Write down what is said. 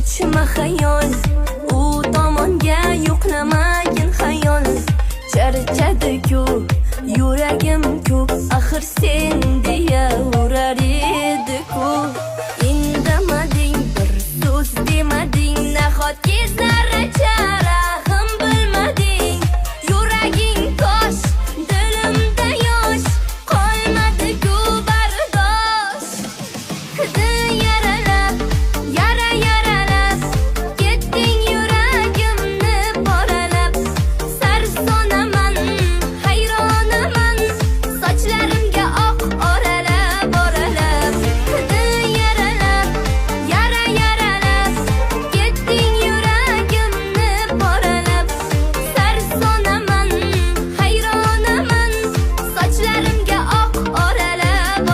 Uchma xayol u tomonga, yo'qlamagin xayol. Charchadi-ku yuragim ko'p, axir sen deya.